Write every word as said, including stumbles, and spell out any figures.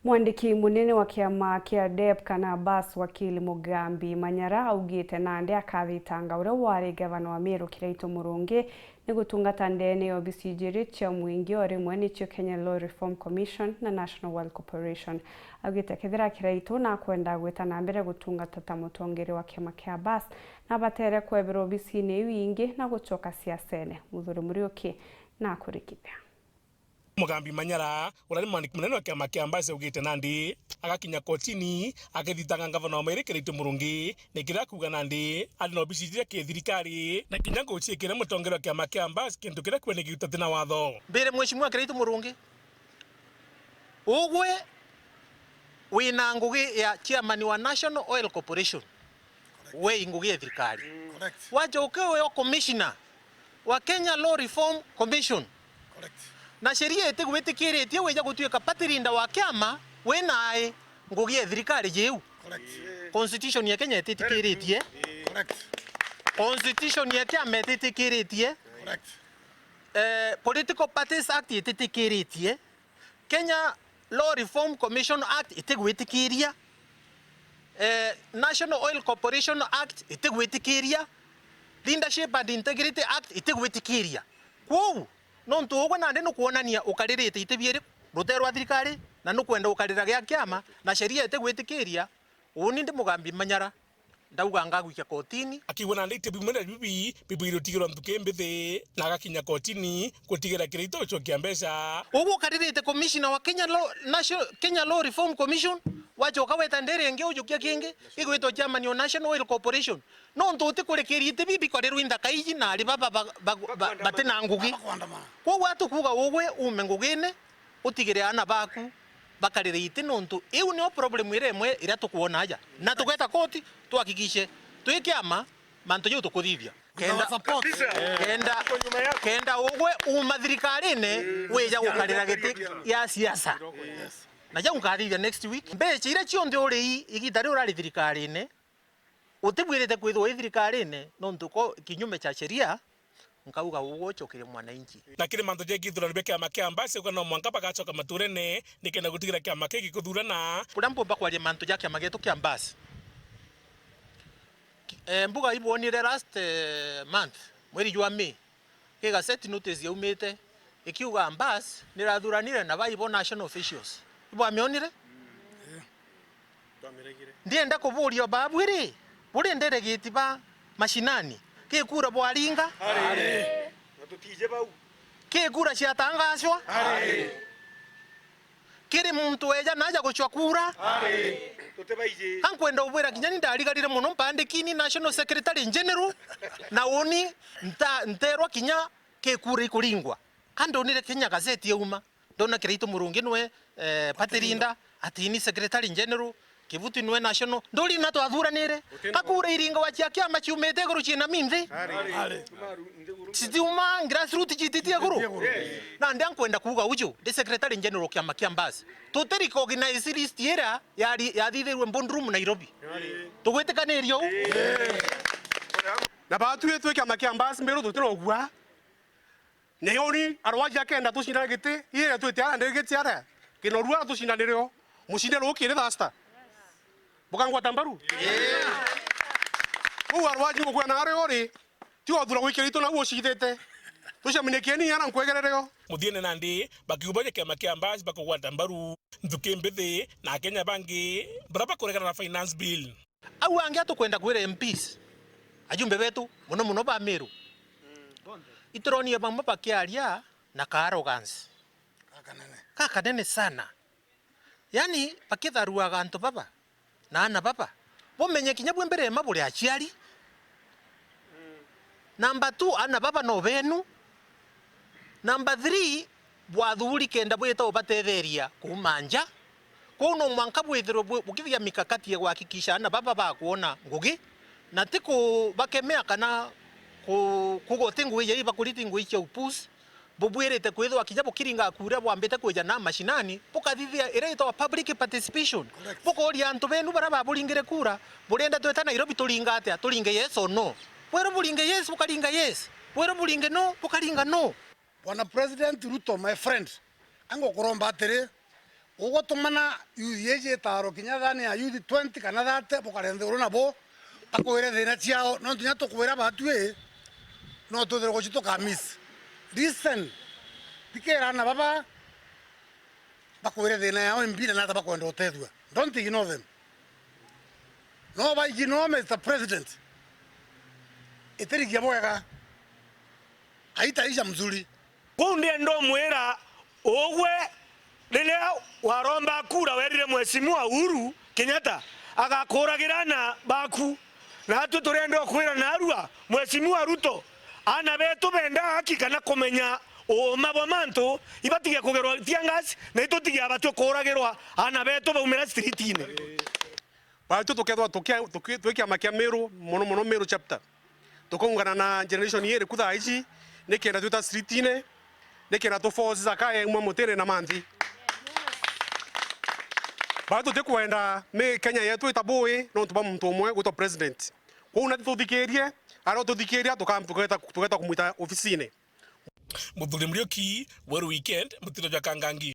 Mwandiki munene wa kiama kia dep kana Abas, wakili Mugambi Manyara, augite nandi akathitanga uria wari gavana wa Meru Kiraitu Murungi ni gutungata ndeene ya obisi ijiri cia mwingi, o rimwe nicio Kenya Law Reform Commission na National Wealth Corporation. Augite kethira Kiraitu nakwenda gwita na mbere gutungata ta mutongeri wa kiama kia Abas, nabatere kwebera obisine iu ingi na gucoka siasene. Muthuri Muriuki nakurikithia. Mugambi Manyara, uria ni mwandiki munene wa kiama kia Abas, augite nandi agakinya kotini akithitanga ngavana wa Meru Kiraitu Murungi ni kiria akuuga nandi ari na obisi iria ki thirikari na kinya ngugi ciikire mutongeri wa kiama kia Abas, kintu kiria kwenekite uti na watho. Mbire Mheshimiwa Kiraitu Murungi, ugwe wina ngugi ya chairman wa National Oil Corporation, we i ngugi ya thirikari. Correct. Wacoke uyo commissioner wa Kenya Law Reform Commission. Correct. Na sheria itigwitikiritie wija gutuika party leader wa kiama wina ai ngugi ya thirikari jiu. Correct. Constitution ya Kenya ititikiritie. Correct. Constitution ya kiama ititikiritie. Correct. Eh, Political Parties Act ititikiritie. Kenya Law Reform Commission Act itigwitikiria. Eh, National Oil Corporation Act itigwitikiria. Leadership and Integrity Act itigwitikiria. Kwou, nontu ugwe nandi nukwonania ukaririte iti biiri, rutere rwa thirikari, na nukwenda ukarira gia kiama, na sheria itigwitikiria, uni ndi Mugambi Manyara. Ndauga ngagwikia kotini. Akiuga nandi iti bimwe na bibi bibwire utigirwa nthuki mbithi, na agakinya kotini gutigira Kiraitu gucokia mbeca. Ugu ukaririte commissioner wa Kenya Law, National, Kenya Law Reform Commission, wacoka weta ndiri ingi ujukia kingi, igwitwa chairman wa National Oil Corporation. Nontu utikurekeria iti bibi bikorirwa inthaka iji na ari baba ba, ba, ba, bati na ngugi. Kwou atukuga ugwe ume ngugine, utigire aana baku bakarire iti, nontu iu nio problem iria imwe iria tukwona aja. Na tugeta koti, tuhakikishe twi kiama, mantu jau tukuthithia. Kenda, kenda, kenda ugwe uma thirikarine, wija gukarira giti gia siasa. Na jau nkathithia next week. Mbeca iria cionthe uri i-, igita riu urari thirikarine, utibwirite kwithirwa wi thirikarine, nontu ko kinyume cha sheria, nkauga ugwe ucokerie mwananchi. Na kiri mantu ja githurano bia kiama kia Abas, kuga no mwanka bagacoka maturene, nikenda gutigira kiama kii gikuthurana. Kuria mpumba kwaria mantu ja kiama gietu kia Abas. Ki-, eh, mbuga ibwonire last, eh, month, mweri jwa May, ki gazette notice yaumite, ikiuga Abas nirathuranire na baibo national officials. Ibwamionire? Ndienda kuburia babu iri, buri nderegeti ba mashinani, ki kura bwaringa? Ari. Na tutije bau. Ki kura ciatangacwa? Ari. Kiri muntu weja naja gucwa kura? Ari. Tutibaiji. Ka nkwenda ubwira kinya ni ndarigarire mono mpandikini National Secretary General, na uni nta-, nterwa kinya ki kura ikuringwa. Ka ndonire kinya gazeti yauma. Ndona Kiraitu Murungi nwe, eh, party leader, ati ni secretary general, Kibuti nwe national. Nduri na twathuranire. Ka kura iringwa cia kiama ciumite iguru ciina minthi? Ari. Citiuma grassroot cititi iguru? Na ndia nkwenda kuuga uju, ndi secretary general kiama kia Abas. Tuti recognize list iria yari, yathithirwe boardroom Nairobi. Ari. Tugwitikaniria u? Na batwi twi kiama kia Abas mbiru tuti na ugua. Nyoni arwaji akenda tucindana giti, iria twite ara ndiri giti ara, kinarua ara tucindanire o, mucindano ukiri thasta. Bukangwata mbaru? Uu arwaji ukwena ari uri, ti wathura gwikira itu nau ucithite. Tucemanie kieni ara nkwegerere o. Muthiene nandi, bakiubaja kiama kia Abas bakugwata mbaru. Nthuki mbithi na Akenya bangi, bara bakuregana na finance bill. Au angi atukwenda kwira M Ps, ajumbe betu, mono mono ba Meru. Ituronie bamwe bakiaria na ka arrogance. Kakanene. Kakanene sana. Yani, bakitharuaga antu baba, na ana baba. Bumenye kinya bwi mbere ema buri aciari. Number two, ana baba no benu. Number three, bwathuri kenda bwita ubatetheria kuuma nja. Kwou no mwanka bwithirwe bu-, bukithia mikakati ya kuhakikisha ana baba bakwona ngugi, na ti kubakemea kana ku-, kuuga uti ngugi ijai bakuriti ngugi cia upuzi. Bubwirite kwithirwa kinya bukiringa kura bwambite kwija na mashinani, bukathithia iria itagwa public participation. Correct. Bukooria antu benu baria baburingire kura, burienda twita Nairobi turinga atia? Turinge yes or no? Bwerwa buringe yes, bukaringa yes. Bwerwa buringe no, bukaringa no. Bwana President Ruto, my friend, angukuromba atiri, Ugutumana youth iji itaaro kinya thani ya youth twenty kana thirty, bukare nthiguru nabo, bakwire thina ciao, nontu kinya tukwira batwi, no twithirwe guci tuka miss. Listen, thikira na baba, bakwire thina yao imbi na nata bakwenda utethua. Don't ignore them. No ba ignore Mister President. Itirigia bwega. Haitaisha mzuri. Kuu ndienda umwira, ugwe riria waromba kura werire Mheshimiwa Uhuru Kenyatta agakuuragira aana baku. Natwi turienda ukwira narua, Mheshimiwa Ruto, aana betu benda haki kana kumenya uuma bwa mantu, ibatige kugerwa tear gas, na itutige abatwi kuuragirwa aana betu baumira streetine. Baitũ tũkethwa tũkia-, tũki-, twĩ kĩama kĩa Meru, mono mono Meru chapter. Tũkaungana na generation ii iri ku thaa ici, nikenda twita streetine, nikenda tũ force Zakayo aumwa mutine na manthi. Baitũ tũtikwenda mi-, Kenya yetu itabui nontu bwa muntu umwe gwitwa president. Kwou nati tuthikirie, aria tuthikiria tuka-, tugeta, tugeta kumwita ofisine. Muthuri Muriuki, Weru Weekend, Mutino jwa Kangangi.